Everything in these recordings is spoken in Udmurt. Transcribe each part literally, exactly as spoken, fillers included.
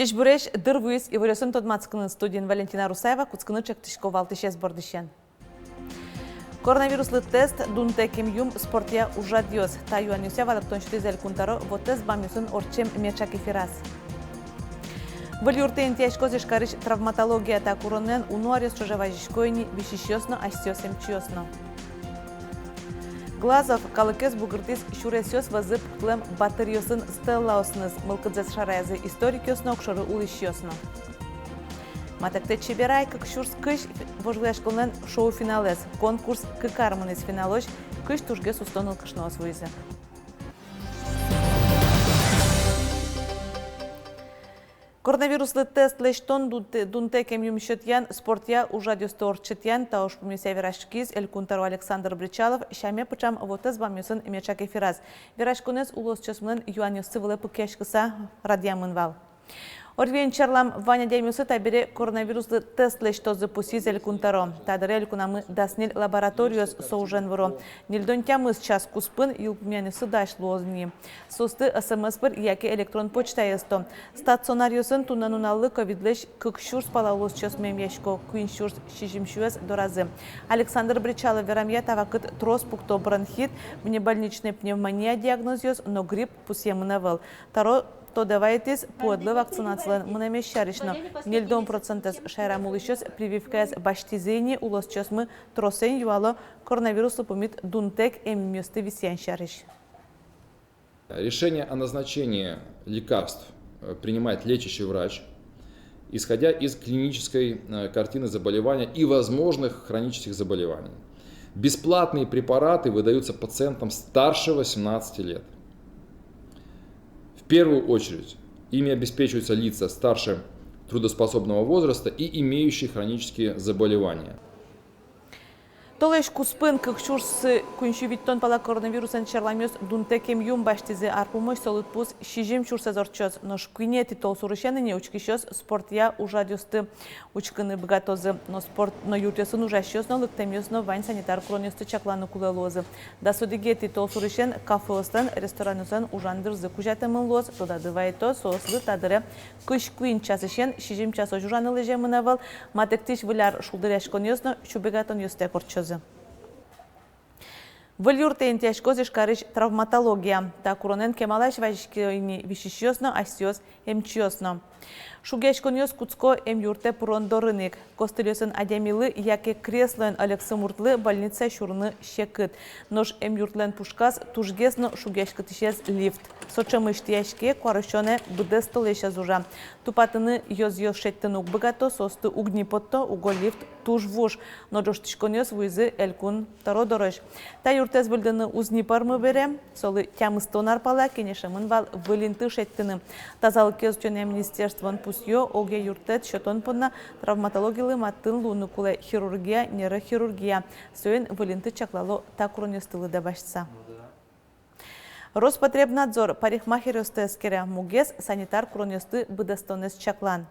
Ӟечбуресь! Дыр вуиз иворъёсын тодматскыны. Студиын Валентина Русаева. Кутскыны ӵектӥсько валтӥсез бордысен. Коронавируслы тест, дунтэк эмъюм, спортъя ужрадъёс. Та юанъёсъя валэктон сётӥз Элькун Тӧро вотэс бамъёсын ортчем меӵак эфираз. Выль юртэ интыяськоз Ижкарысь травматология. Та куронэн уно аръёс ӵоже вазисько ини висисьёс но, асьсэос эмчиос но. Глазов калыкез бугыртӥз сюресъёс вӧзы пуктылэм батыръёсын стеллаосыныз. Мылкыдзэс шараязы историкъёс но, огшоры улӥсьёс но. Матэктэ чеберай кык сюрс кызь вожвылъяськонлэн шоу-финалэз. Конкурс кык ар мынӥз. Финалозь кызь тужгес усто нылкышноос вуизы. Коронавируслы тест лэсьтон, дунт-, дунтэк эмъюм сётъян, спортъя ужрадъёсты ортчытъян — та ужпумъёсъя вераськиз Элькун Тӧро Александр Бречалов сяме пыӵам вотэс бамъёсын меӵак эфираз. Вераськонэз улосчиосмылэн юанъёссы вылэ пыкъяськыса радъямын вал. Орвиен черлам вань адямиосы табере коронавируслы тест лэсьтозы, пусйиз Элькун Тӧро. Та дыре элькунамы дас ньыль лабораториос со ужен выро. Ньыльдон тямыс час куспын йылпумъянъёссы дась луозы ни. Соосты СМС пыр яке электрон почтае ысто. Стационаръёсын туннэ нуналлы ковидлэсь кык сюрс пала улосчиосмы эмъясько, куинь сюрс сизьым сюэз доразы. Александр Бречалов верамъя, та вакыт трос пукто бронхит, внебольничной пневмония диагнозъёс, но грипп пусъемын ӧвӧл. Тӧро тодэ вайытӥз, пуэдлы вакцинацилэн мынэмез сярысь но. Ньыльдон процентэз шаерам улӥсьёс прививкаез басьтӥзы ини. Улосчиосмы тросэз юало коронавируслы пумит дунтэк эмъюмъёсты висъян сярысь. Решение о назначении лекарств, э, принимает лечащий врач, исходя из клинической, э, картины заболевания и возможных хронических заболеваний. Бесплатные препараты выдаются пациентам старше восемнадцати лет. В первую очередь ими обеспечиваются лица старше трудоспособного возраста и имеющие хронические заболевания. Толэзь куспын кык сюрс куинь сю витьтон пала коронавирусэн черламъёс дунтэк эмъюм басьтӥзы. Ар пумозь со лыдпус сизьым сюрсэз ортчоз. Нош куинетӥ толсурысен ини учкисьёс спортъя ужрадъёсты учкыны быгатозы. Но спорт, но юртъёсын ужасьёс но, лыктэмъёс но вань санитар куронъёсты чакланы кулэ луозы. Дас одӥгетӥ толсурысен кафеослэн, ресторанъёслэн ужан дырзы кузятэмын луоз. Тодады вайто, соослы та дыре кызь куинь часысен сизьым часозь ужаны лэземын ӧвӧл. Матэктӥсь выль ар шулдыръяськонъёс но сюбегатонъёстэк ортчозы. Выль юртэ интыяськоз Ижкарысь травматология. Та куронэн кемалась вазисько ини висисьёс но, асьсэос эмчиос но. Шугъяськонъёс кутско эмъюртэ пырон дорын ик. Костыльёсын адямилы яке креслоен ӧлексы муртлы больницае сюрыны секыт. Нош эмъюртлэн пушказ тужгес но шугъяськытӥсез — лифт. Со ӵемысь тӥяське, куарусёнэ быдэс толэзь ӧз ужа. Тупатыны ёзъёс шедьтыны уг быгато, соосты уг ни потто, уго лифт туж вуж. Но ӝожтӥськонъёс вуизы Элькун Тӧро дорозь. Та юртэз выльдыны уз ни пӧрмы бере, солы тямыстон ар пала кенешемын вал выль инты шедьтыны. Тазалыкез утёнъя министерствоын пусйо: огъя юрттэт сётон понна травматологилы матын луыны кулэ хирургия, нейрохирургия. Соин выль инты чаклало та куронъёсты лыдэ басьтыса. Роспотребнадзор парикмахеръёсты эскере. Мугез — санитар куронъёсты быдэстонэз чаклан.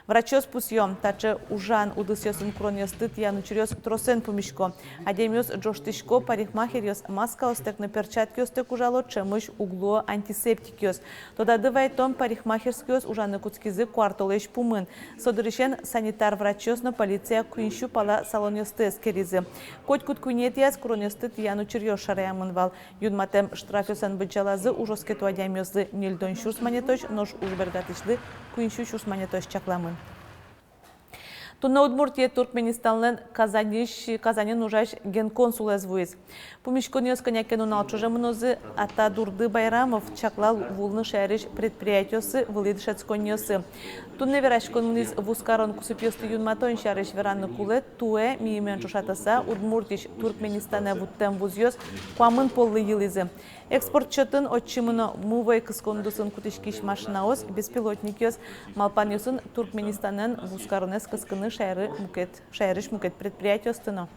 Врачъёс пусйо: таӵе ужан удысъёсын куронъёсты тӥян учыръёс тросэн пумисько. Адямиос ӝожтӥсько, парикмахеръёс маскаостэк но перчаткаостэк ужало, ӵемысь уг луо антисептикъёс. Тодады вайытом, парикмахерскойёс ужаны кутскизы куартолэзь пумын. Со дырысен санитар врачъёс но полиция куинь сю пала салонъёсты эскеризы. Котькуд куинетӥяз куронъёсты тӥян учыръёс шараямын вал. Юнматэм штрафъёслэн быдӟалазы уж оскето адямиослы ньыльдон сюрс манетозь, нош уж бергатӥсьлы куинь сю сюрс манетозь чакламын. Туннэ Удмуртие Туркменистанлэн Казаньысь, Казаньын ужась генконсулэз вуиз. Пумиськонъёс кӧня ке нунал ӵоже мынозы, а та дурды Байрамов чаклал вуылыны шаерысь предприятиосы, вылӥ дышетсконниосы. Туннэ вераськон мынӥз вузкарон кусыпъёсты юнматон сярысь. Вераны кулэ, туэ мимален ӵошатыса Удмуртиысь Туркменистанэ вуттэм вузъёс куамын поллы йылӥзы. Экспорт чотын отчы мыно мувӧй кыскон удысын кутӥськись машинаос, беспилотникъёс. Малпанъёсын Туркменистанэн вузкаронэз кыскыны шаеры мукет, шаерысь мукет предприятиосты но.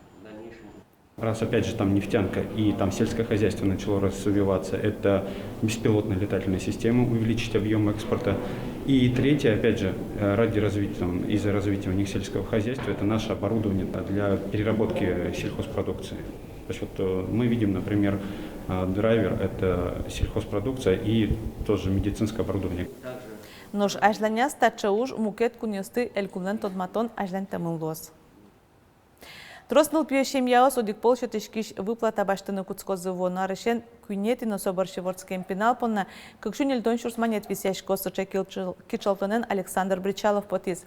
Раз, опять же, там нефтянка и там сельское хозяйство начало развиваться, это беспилотные летательные системы, увеличить объём экспорта. И третье, опять же, э, ради развития, там, из-за развития у них сельского хозяйства, это наше оборудование, да, для переработки сельхозпродукции. То есть вот, э, мы видим, например, э, драйвер — это сельхозпродукция и тоже медицинское оборудование. Нош азьланяз таӵе уж мукет кунъёсты элькунлэн тодматон азьланьтэмын луоз. Трос нылпиё семьяос одӥг пол сётӥськись выплата басьтыны кутскозы. Вуоно арысен куинетӥ но со бӧрсьы вордскем пинал понна кык сю ньыльдон сюрс манет висъяськоз. Сыӵе кичал-, кичалтонэн Александр Бречалов потӥз.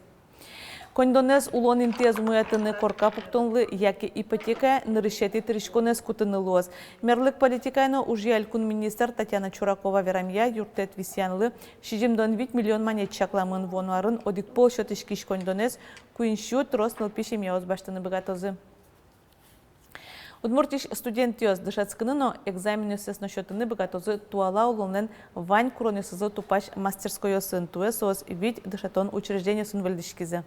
Коньдонэз улон интыез умоятыны, корка пуктонлы яке ипотекая нырысетӥ тырыськонэз кутыны луоз. Мерлык политикая но ужъя элькун министр Татьяна Чуракова верамъя, юрттэт висъянлы сизьымдон вить миллион манет чакламын. Вуоно арын одӥг пол сётӥськись коньдонэз куинь сю трос нылпи семьяос басьтыны быгатозы. Удмуртиысь студентъёс дышетскыны но, экзаменъёссэс но сётыны быгатозы туала улонлэн вань куронъёсызлы тупась мастерскойёсын. Туэ соос вить дышетон учреждениосын выльдӥськизы.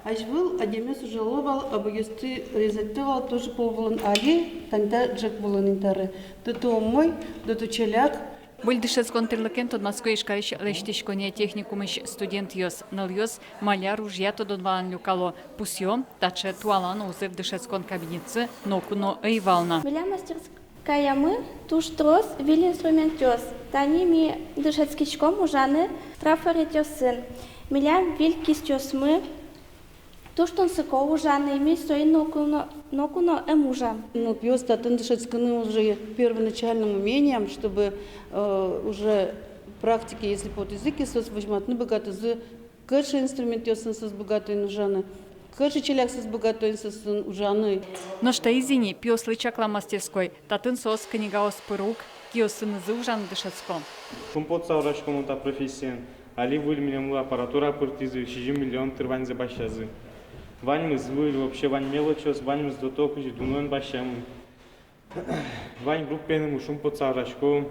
Азьвыл адямиос ужало вал, обойёсты резать каро вал, тоже пол вылын, али тани та ӝӧк вылын ини табере. Дотӥ умой, дотӥ ӵаляк. Выль дышетскон тӥрлыкен тодматско Ижкарысь лэсьтӥськонъя техникумысь студентъёс. Нылъёс маляр ужъя тодон-валан люкало. Пусъё, таӵе туала но узыр дышетскон кабинетсы ноку но ӧй вал на. Милям мастерскаямы туж трос выль инструментъёс. Тани ми дышетскиськом ужаны трафаретъёсын. Милям выль кистъёсмы, туж тунсыко ужаны, ми соин ноку но, ноку но ӧм ужа. Ну, пиос татын дышетскыны уже первоначальным умениям, чтобы, э, уже практике, если потӥзы ке, соос возьматыны быгатозы, кыӵе инструментъёсын соос быгато ини ужаны, кыӵе ӵаляк соос быгато ини соосын ужаны. Нош таиз ини пиослы чаклам мастерской. Татын соос книгаос пыр ук, киосынызы ужаны дышетско. Шумпотыса ужаськом та профессиен. Али выль милемлы аппаратура пыртӥзы, сизьым миллион тыр ваньзэ басьтӥзы. Ваньмыз выль, вообще вань мелочьёс, ваньмыз дотӥ, кызьы дуноен басьтэмын. Вань группаенымы шумпотыса ужаськом.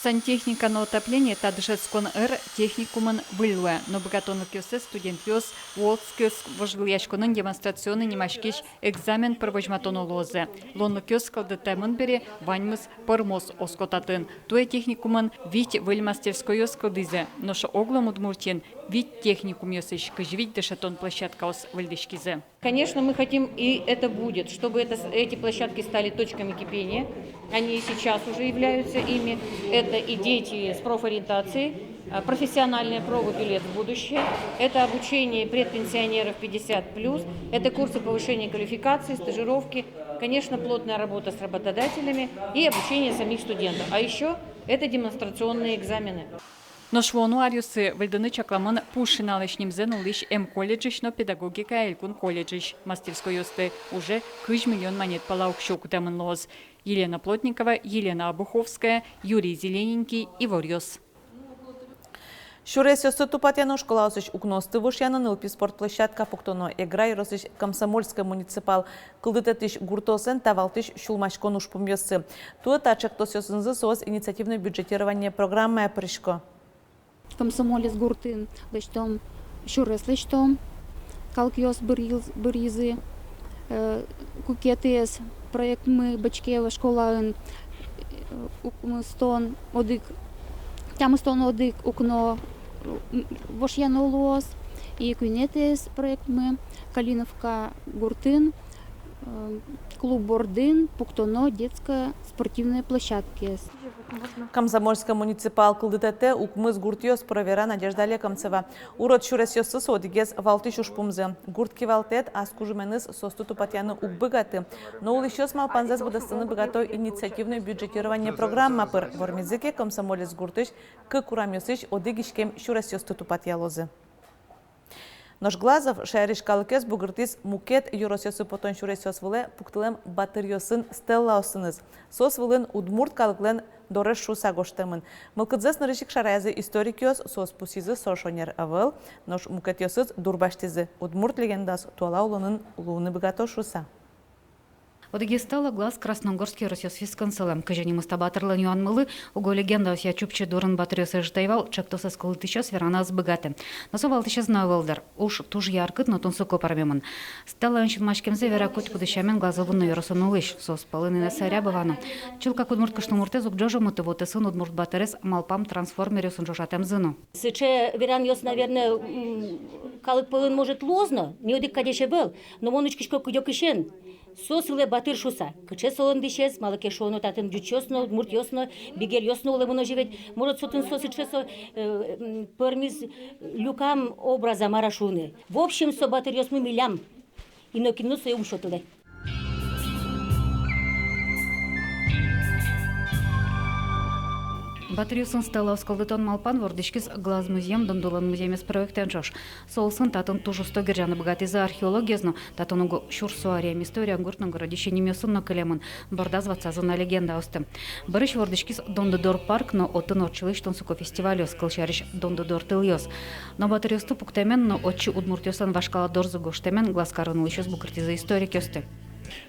Сантехника но отопление — та дышетскон ӧр техникумын выль луэ. Но быгатонлыкъёссэс студентъёс Волжскиос вожвылъяськонын демонстрационной нимаськись экзамен пыр возьматоно луозы. Луонлыкъёс кылдытэмын бере, ваньмыз пӧрмоз оско татын. Туэ техникумын вить выль мастерскойёс кылдӥзы. Нош огъя Удмуртиын вить техникумъёсысь кызь вить дышетон площадкаос выльдӥськизы. Конечно, мы хотим, и это будет, чтобы это с-, эти площадки стали точками кипения. Они и сейчас уже являются ими. Это и дети с профориентацией, а, профессиональные пробы билет в будущее. Это обучение предпенсионеров пятьдесят плюс. Это курсы повышения квалификации, стажировки. Конечно, плотная работа с работодателями и обучение самих студентов. А ещё это демонстрационные экзамены. Нош вуоно аръёсы выльдыны чакламын Пушкиналэсь нимзэ нуллӥсь эмколледжысь но педагогикая элькун колледжысь мастерскойёсты. Уже кызь миллион манет пала уксё кутэмын луоз. Елена Плотникова, Елена Обуховская, Юрий Зелененький, «Иворъёс». Сюресъёсты тупатъяно, школаосысь укноосты вошъяно, нылпи спорт площадка пуктоно. Эгра ёросысь Комсомольской муниципал кылдытэтысь гуртоослэн та валтӥсь сюлмаськон ужпумъёссы. Туэ та ӵектосъёсынызы соос инициативное бюджетирование программае пырисько. Комсомолец гуртын лэсьтом, сюрес лэсьтом, калыкъёс быръиз-, быръизы, э, куинетӥез проектмы Бочкеево школаын, э, укмыстон одӥг, тямыстон одӥг укно, м, вошъяно луоз, и куинетӥез проектмы Калиновка гуртын, э, клуб бордын пуктоно детское спортивное площадкаез. Комсомольской муниципал кылдытэтэ укмыс гуртъёс пыро, вера Надежда Лекомцева. Урод сюресъёссы со одӥгез валтӥсь ужпумзы. Гурт кивалтэт ас кужыменыз соосты тупатъяны уг быгаты. Но улӥсьёс малпанзэс быдэстыны быгато инициативное бюджетирование программа пыр. Вормизы ке, Комсомолец гуртысь кык урамъёсысь одӥг иськем сюресъёсты тупатъялозы. Нош Глазов шаерысь калыкез бугыртӥз мукет ёросъёсы потон сюресъёс вылэ пуктылэм батыръёсын стеллаосыныз. Соос вылын удмурт калыклэн дорез шуыса гожтэмын. Мылкыдзэс нырысь ик шараязы историкъёс, соос пусйизы, со шонер ӧвӧл, нош мукетъёсыз дурбасьтӥзы. Удмурт легендаос туала улонын луыны быгато шуыса. Одӥгез стелла Глаз, Красногорск ёросъёс вискын сылэ. Кызьы нимыз та батырлэн юанмылы, уго легендаосъя Чупчи дурын батыръёс ӧжыт ӧй вал, ӵектосэз кылдытӥсьёс вераны ӧз быгаты. Но со валтӥсез но ӧвӧл, дыр. Уж туж яркыт но тунсыко пӧрмемын. Стеллаен сюлмаськемзэ вера котькудӥз сямен Глазовын но ёросын улӥсь, соос пӧлын Инесса Рябова но. Чылкак удмурт кышномуртэз уг ӝожомыты вотэсын удмурт батырез малпам трансформеръёсын ӵошатэмзы но. Сыӵе веранъёс, наверное, м, калык пӧлын, может, луоз но, ни одӥг кадесь ӧвӧл, но мон учкисько кыдёкысен. Со сылэ батыр шуыса. Кыӵе солэн дӥсез, малы ке шуоно, татын ӟучъёс но, удмуртъёс но, бигеръёс но улэмын озьы ведь. Может, со тын со сыӵе со, э, м, пӧрмиз люкам образа, мар-а шуыны. В общем, со батыръёсмы милям. И нокин но сое ум сётылэ. Батыръёсын стелаос кылдытон малпан вордӥськиз «Глаз музъем Дондылэн музъемез» проектэн ӵош. Со улсын татын туж усто герӟаны быгатӥзы археологъёс но, татын уго сюрс аръем история, гурт но городъёсысь нимъёсын но кылемын, бордаз ватсазы на легендаосты. Бӧрысь вордӥськиз Дондыдор парк но отын ортчылӥсь тунсыко фестивальёс, кылсярысь, Дондыдор тылъёс. Но батыръёсты пуктэмен но отчы удмуртъёслэн вашкала дорзы гожтэмен Глазкарын улӥсьёс букыртӥзы историкъёсты.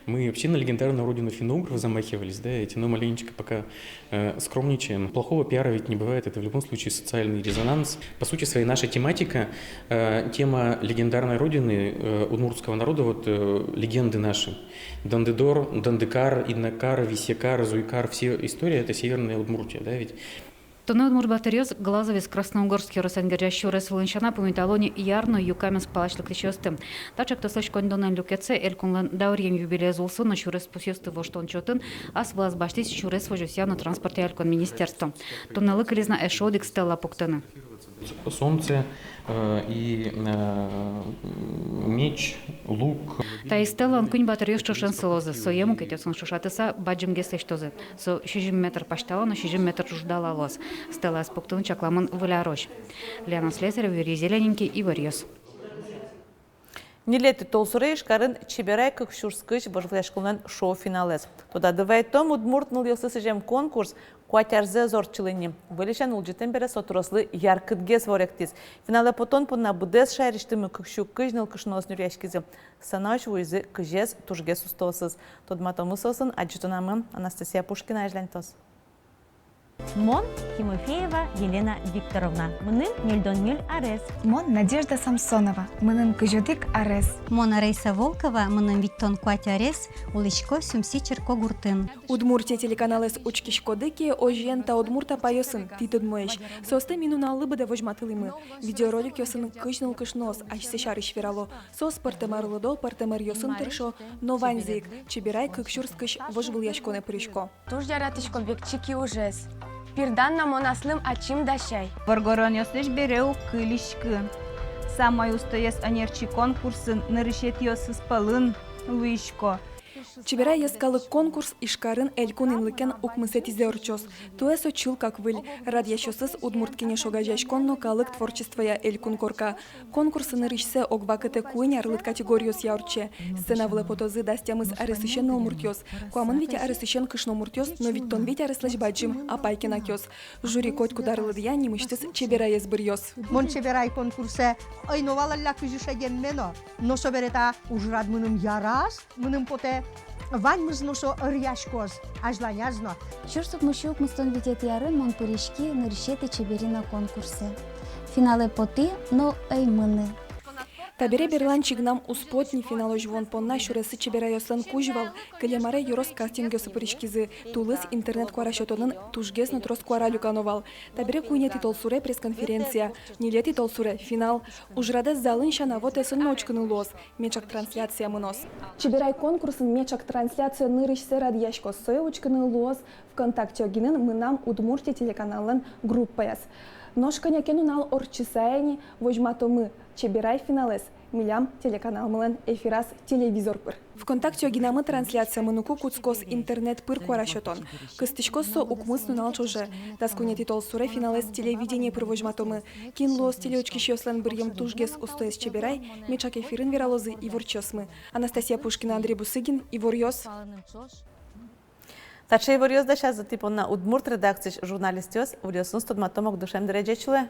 Мы вообще на легендарную родину финно-угров замахивались, да, эти, но маленечко пока, э, скромничаем. Плохого пиара ведь не бывает, это в любом случае социальный резонанс. По сути своей наша тематика, э, тема легендарной родины, э, удмуртского народа, вот, э, легенды наши. Дондыдор, Дондыкар, Иннакар, Висьякар, Зуйкар, все истории — это Северная Удмуртия, да, ведь. Туннэ удмурт батыръёс Глазовез Красногорск ёросэн герӟась сюрес вылын сяна пумитало ни Яр но Юкаменск палась лыктӥсьёсты. Та ӵектослэсь коньдонэн люкетсэ элькунлэн дауръем юбилеез улсын но сюрес пусъёсты воштон чотын ас вылаз басьтӥз сюрес возёсъя но транспортъя элькун министерство. Туннэлы кылиз на эшшо одӥг стела пуктыны. Солнце, э, и, э, меч, лук. Та стелаын куинь батыръёс ӵошен сылозы, сое мукетъёсын ӵошатыса бадӟымгес лэсьтозы. Со сизьым метр пасьтала но сизьым метр ӝуждала луоз. Стелаез пуктыны чакламын Выль арозь. Лена Слесарева, Юрий Зелененький, «Иворъёс». Ньылетӥ толсуре Ижкарын «Чеберай кык сюрс кызь» вожвылъяськонлэн шоу-финалэз. Тодады вайытом, удмурт нылъёслы сӥзем конкурс куать арзэ ӧз ортчылы ни. Выльысен улӟытэм бере со трослы яркытгес воректӥз. Финалэ потон понна быдэс шаерысьтымы кык сю кызь нылкышноос нюръяськизы. Сценаозь вуизы кызез тужгес устоосыз. Тодматомы соосын адӟытонамы. Анастасия Пушкина азьланьтоз. Мон Тимофеева Елена Викторовна, мыным ньыльдон ньыль арес. Мон Надежда Самсонова, мыным кызь одӥг арес. Мон Раиса Волкова, мыным витьтон куать арес, улӥсько Сюмси черкогуртын. «Удмуртия» телеканалэз учкиськоды ке, озьыен, та удмурт апайёсын тӥ тодмоесь. Соосты ми нуналлы быдэ возьматылӥмы. Видеороликъёсын кызь нылкышноос асьсэ сярысь верало. Соос пӧртэм арлыдо, пӧртэм ӧръёсын тыршо, но ваньзы ик «Чеберай кык сюрс кызь» вожвылъяськонэ пырисько. Туж яратӥсько «Векчи ки» ужез. Пирдан но мон аслым ачим дасяй. Воргоронъёслэсь бере уг кылиськы. Самой устоез ӧнерчи конкурсын нырысетӥосыз пӧлын луисько. «Чеберай» йӧскалык конкурс Ижкарын элькун инлыкен укмысэтӥзэ ортчоз. Туэ со чылкак выль. Радъясьёсыз «Удмурт Кенеш» огазеяськон но «Калык творчествоя» элькун корка. Конкурс нырысьсэ ог вакытэ куинь арлыд категориосъя ортче. Сцена вылэ потозы дас тямыс аресысен нылмуртъёс, куамын вить аресысен кышномуртъёс но витьтон вить ареслэсь бадӟым апай-кенакъёс. Жюри котькуд арлыдъя нимысьтыз «Чебераез» быръёз. Мон «Чеберай» конкурсэ ӧй но валалля, кызьы шедемме но, но собере та ужрад мыным яраз. Мыным потэ, ваньмыз но со ӧръяськоз азьланяз но. Сюрс укмыссю укмыстон витетӥ арын мон пыриськи нырысетӥ «Чеберина» конкурсэ. Финалэ потӥ, но ӧй мыны. Табере берлань чигнам уз пот ни. Финалозь вуон понна сюрессы чеберайёслэн кузь вал. Кылем аре ёрос кастингъёсы пыриськизы. Тулыс интернет куара сётонын тужгес но трос куара люкано вал. Табере куинетӥ толсуре пресс-конференция, ньылетӥ толсуре финал. Ужрадэз залын сяна вотэсын но учкыны луоз. Меӵак трансляция мыноз. «Чеберай» конкурсын меӵак трансляция нырысьсэ радъяськоз. Сое учкыны луоз ВКонтакте огинын «Мынам Удмуртие» телеканаллэн группаяз. Нош кӧня ке нунал ортчыса ини возьматомы «Чеберай» финалэз милям телеканалмылэн эфираз телевизор пыр. ВКонтакте огинамы трансляция мыныку кутскоз интернет пыр куара сётон. Кыстӥськоз со укмыс нунал ӵоже. Дас куинетӥ толсуре финалэз телевидение пыр возьматомы. Кин луоз телеучкисьёслэн быръем тужгес устоез чеберай, меӵак эфирын вералозы иворчиосмы. Анастасия Пушкина, Андрей Бусыгин, «Иворъёс». Таӵе иворъёс дасязы тӥ понна удмурт редакциысь журналистъёс. Выльёсыныз тодматом ук дышем дыре. Ӟеч улэ.